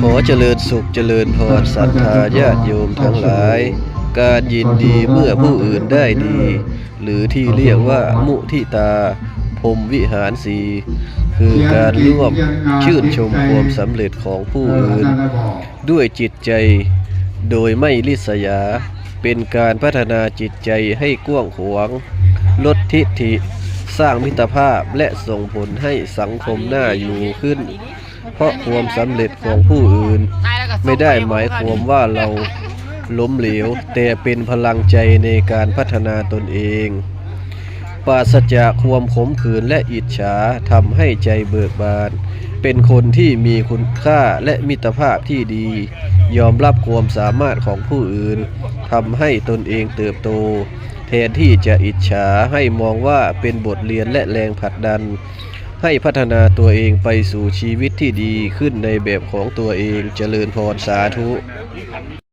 ຂໍຈະເລີນສຸກຈະເລີນພອນ ສັດທາຍາດໂຍມທັງຫຼາຍ, ການຍິນດີເມື່ອຜູ້ອື່ນໄດ້ດີ ຫຼືທີ່ຮຽກວ່າມຸທິຕາ, ພົມວິຫານສີ່ ຄືການຮ່ວມຊື່ນຊົມຄວາມສຳເລັດຂອງຜູ້ອື່ນ ດ້ວຍຈິດໃຈໂດຍໄມ່ລິດສະຫຍາ, ເປັນການພັດທະນາຈິດໃຈໃຫ້ກວ້າງຂວາງ, ລົດທິດຖິ, ສ້າງມິດຕະພາບ ແລະ ສົ່ງຜົນໃຫ້ສັງຄົມໜ້າຢູ່ຂຶ້ນ. ເພາະຄວາມສຳເລັດຂອງຜູ້ອື່ນ ໄມ່ໄດ້ໝາຍຄວາມວ່າເຮົາລົ້ມເຫຼວ, ແຕ່ເປັນພະລັງໃຈໃນການພັດທະນາຕົນເອງ. ປາສະຈາກຄວາມຂົມຂືນ ແລະ ອິດສາ ທຳໃຫ້ໃຈເບີກບານ, ເປັນຄົນທີ່ມີຄຸນຄ່າ ແລະ ມິດຕະພາບທີ່ດີ, ຍອມຮັບຄວາມສາມາດຂອງຜູ້ອື່ນ ທຳໃຫ້ຕົນເອງເຕີບໂຕ, ແທນທີ່ຈະອິດສາ, ໃຫ້ມອງວ່າເປັນບົດຮຽນ ແລະ ແຮງຜັກດັນ ໃຫ້ພັດທະນາຕົວເອງໄປສູ່ຊີວິດທີ່ດີຂຶ້ນໃນແບບຂອງຕົວເອງ. ຈະເລີນພອນ, ສາທຸ.